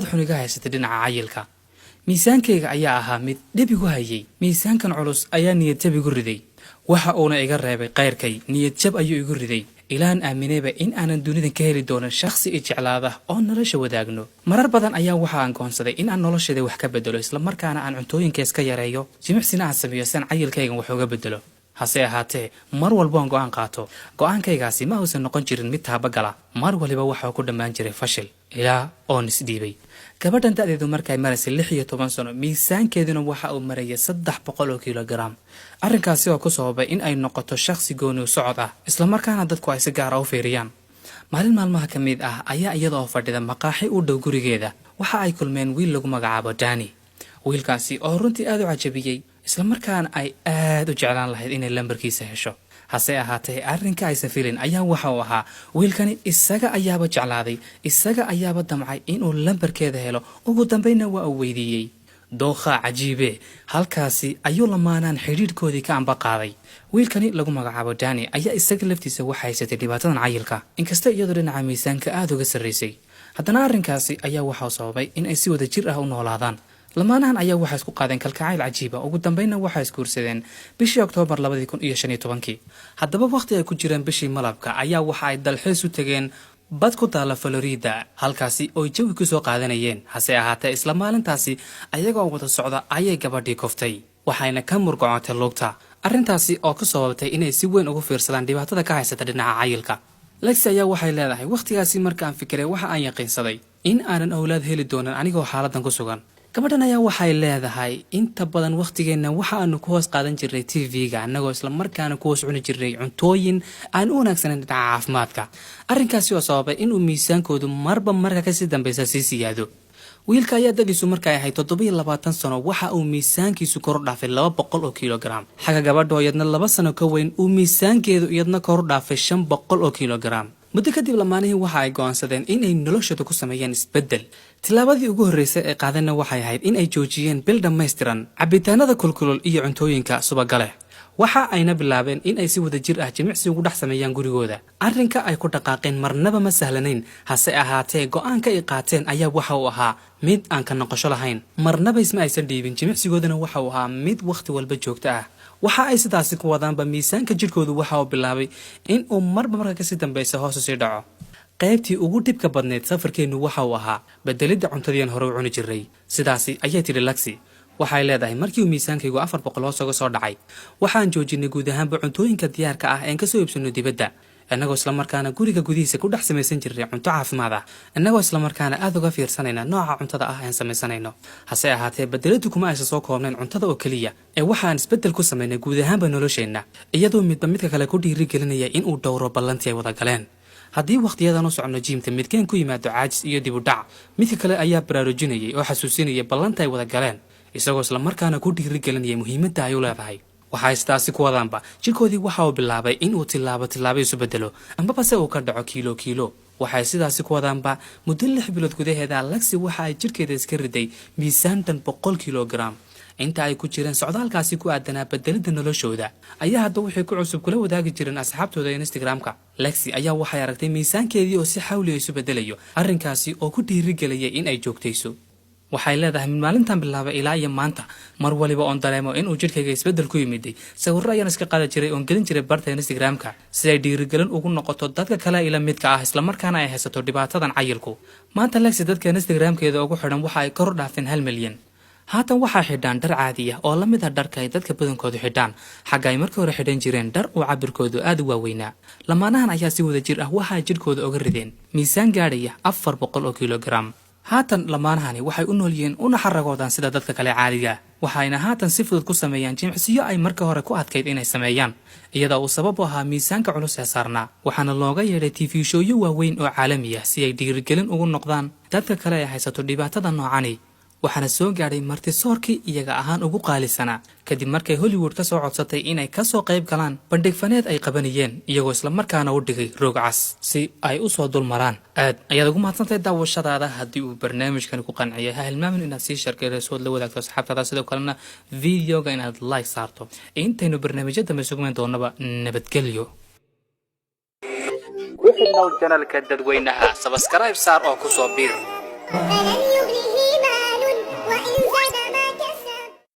Xun iga haysatay dhinaca cayilka. Miisaankayga ayaa ahaa mid dhib igu hayay. Miisaankan culus ayaa niyadjab igu riday, waxa uuna iga reebay kayrkay. Niyadjab ayuu igu riday ilaan aaminayba in aanan dunidan ka heli doonin shakhsi i jeclaada oo nolosha wadaagno. Marar badan ayaa waxa aan goonsaday in aan noloshayda wax ka bedelo, islamarkaana aan cuntooyinka iska yareeyo, jimicsina aan sameeyo si aan cayilkaygan wax uga bedelo. Hase ahaatee, mar walbo aan go'aan qaato, go'aankaygaasi ma uusan noqon jirin mid taabagala. Mar waliba waxaa ku dhammaan jiray fashil, ilaa oon isdhiibay. Gabadhan da'deedu markay maraysay 16 sano, miisaankeeduna waxa uu marayay 300 oo kilogaram. Arrinkaasi oo ku sababay in ay noqoto shakhsi gooni socod ah, islamarkaana dadku ay si gaara u fiiriyaan. Maalin maalmaha ka mid ah ayaa iyada oo fadhida maqaaxi u dhow gurigeeda waxa ay kulmeen wiil lagu magacaabo Dani. Wiilkaasi oo runtii aada u cajabiyey, islamarkaana ay aada u jeclaan lahayd inay lambarkiisa hesho. Hase ahaatee, arrinka aysan filin ayaa waxa uu ahaa wiilkani isaga ayaaba jeclaaday, isaga ayaaba damcay inuu lambarkeeda helo. Ugu dambaynna waa uu weydiiyey. Dookha cajiibe! Halkaasi ayuu lamaanaan xidhiidhkoodii ka amba qaaday. Wiilkani lagu magacaabo Dani ayaa isaga laftiisa waxa haysatay dhibaatadan cayilka. Inkasta iyadoo dhinaca miisaanka aada uga sarraysay, haddana arrinkaasi ayaa waxau sababay in ay si wada jir ah u noolaadaan. Lamaanahan ayaa waxay isku qaadeen kalkacayl cajiiba. Ugu dambeynna waxay isguursadeen bishii Oktoobar 2015-kii. Haddaba, wakhti ay ku jireen bishii malabka ayaa waxa ay dalxiis u tegeen bad ku taalla Florida, halkaasi ooy jawi ku soo qaadanayeen. Hase ahaatee, isla maalintaasi ayagoo wada socda ayay gabadhii koftay, waxayna ka murgacotay lugta. Arrintaasi oo ku sababtay inay si weyn ugu fiirsadaan dhibaatada ka haysata dhinaca cayilka. Lexi ayaa waxay leedahay: "Wakhtigaasi markaan fikiray, waxa aan yaqiinsaday in aanan owlaad heli doonan anigoo xaaladan ku sugan." Gabadhan ayaa waxay leedahay: "Inta badan wakhtigeenna waxa aanu ku hoos qaadan jirnay TV-ga, annagoo islamarkaana ku hoos cuni jirnay cuntooyin aan u wanaagsanayn dhinaca caafimaadka." Arrinkaasi oo sababay inuu miisaankoodu marba marka kasii dambeysa sii siyaado. Wiilka ayaa dadiisu markay ahayd 27 sano waxa uu miisaankiisu kor u dhaafay 200 oo kilogaram, xagga gabadha oo iyadna 2 sano ka weyn uu miisaankeedu iyadna kor u dhaafay 500 oo kilogaram. Muddo kadib lamaanihii waxa ay go'aansadeen inay noloshooda ku sameeyaan isbeddel. Tillaabadii ugu horreysay ee qaadeenna waxay ahayd in ay joojiyeen bil dhammaystiran cabitaanada kulkulul iyo cuntooyinka subaga leh. Waxa ayna bilaabeen in ay si wada jir ah jimicsi ugu dhex sameeyaan gurigooda. Arrinka ay ku dhaqaaqeen marnaba ma sahlanayn. Hase ahaatee, go'aanka ay qaateen ayaa waxa uu ahaa mid aan ka noqosho lahayn. Marnaba isma aysan dhiibin, jimicsigoodana waxa uu ahaa mid wakhti walba joogto ah. Waxa ay sidaasi ku wadaanba, miisaanka jidhkoodu waxa uu bilaabay in uu marba marka kasii dambaysa hoos usii dhaco. "Qaybtii ugu dhibka badnayd safarkeennu waxa uu ahaa bedelidda cuntadiian hore u cuni jirray," sidaasi ayay tidhi Lexi. Waxay leedahay: "Markii uu miisaankaygu 400 hoos uga soo dhacay, waxaan joojinay guud ahaanba cuntooyinka diyaarka ah een kasoo iibsano dibadda, innagoo islamarkaana guriga gudihiisa ku dhex samaysan jirnay cunto caafimaad ah, innagoo islamarkaana aada uga fiirsanayna nooca cuntada ah aan samaysanayno." Hase ahaatee, bedeladu kuma aysan soo koobnayn cuntada oo keliya, ee waxaan isbeddel ku samaynay guud ahaanba nolosheenna, iyadoo midba midka kale ku dhiirigelinaya inuu dhowro ballantii ay wada galeen. Haddii wakhtiyadan u soconno gym-ta midkeen ku yimaado caajis iyo dib u dhac, midka kale ayaa baraarujinayay oo xasuusinaya ballanta ay wada galeen, isagoo islamarkaana ku dhiirigelinaya muhiimadda ay u leedahay. Waxay sidaasi ku wadaanba, jirkoodii waxa uu bilaabay inuu tillaabo tillaabo isu bedelo, ambaba se uu ka dhaco kiilo kiilo. Waxay sidaasi ku wadaanba, muddo 6 bilood gudaheeda Lexi waxa ay jirkeeda iska riday miisaan dhan 100 kilogaram. Inta ay ku jireen socdaalkaasi ku aadanaa bedelidda noloshooda ayaa hadda waxay ku cusub kula wadaagi jireen asxaabtooda Instagram-ka. Lexi ayaa waxay aragtay miisaankeedii oo si xawliya isu bedelayo, arrinkaasi oo ku dhiirigelaya in ay joogtayso. Waxay leedahay: "Mid maalintan bilaabay ilaa iyo maanta, mar waliba oon dareemo inuu jidhkayga isbeddel ku yimiday, sawirro ayaan iska qaadi jiray oon gelin jiray barta Instagram-ka, si ay dhiirigelin ugu noqoto dadka kale ila midka ah, islamarkaana ay haysato dhibaatadan cayilku." Maanta Lexi dadka Instagram-keeda ugu xidhan waxa ay kor u dhaafeen 1 milyan. Haatan waxay xidhaan dhar caadi ah oo la mid ah dharka ay dadka badankoodu xidhaan, xagga ay markii hore xidhan jireen dhar uu cabirkoodu aada u waaweynaa. Lamaanahan ayaa si wada jir ah waxa ay jidhkooda oga rideen miisaan gaadhaya 400 oo kilogaram. Haatan lamaanahani waxay u nool yihiin una xaragoodaan sida dadka kale caadiga, waxayna haatan si fudud ku sameeyaan jimicsiyo ay marka hore ku adkayd inay sameeyaan, iyadoo uu sabab u ahaa miisaanka culus ee saarnaa. Waxaana looga yeedhay TV show-yo waaweyn oo caalami ah si ay dhiirigelin ugu noqdaan dadka kale ee haysato dhibaatada noocani. Waxaana soo gaadhay martisoorkii iyaga ahaan ugu qaalisanaa, kadib markay Hollywood ka soo codsatay inay kasoo qayb galaan bandhig faneed ay qabanayeen, iyagoo islamarkaana u dhigay roog cas si ay u soo dul maraan. Aad ayaad ugu mahadsantahay daawashadaada. Haddii uu barnaamijkani ku qanciyay, ha hilmaamin inaad sii share-garaysood la wadaagto asxaabtaada, sidoo kalena video-ga inaad like saarto. Intaynu barnaamijyo dambe sugmayn doonaba, nabadgelyo. Ku xidhnow channel-ka dadweynaha, subscribe saar oo kusoo biir.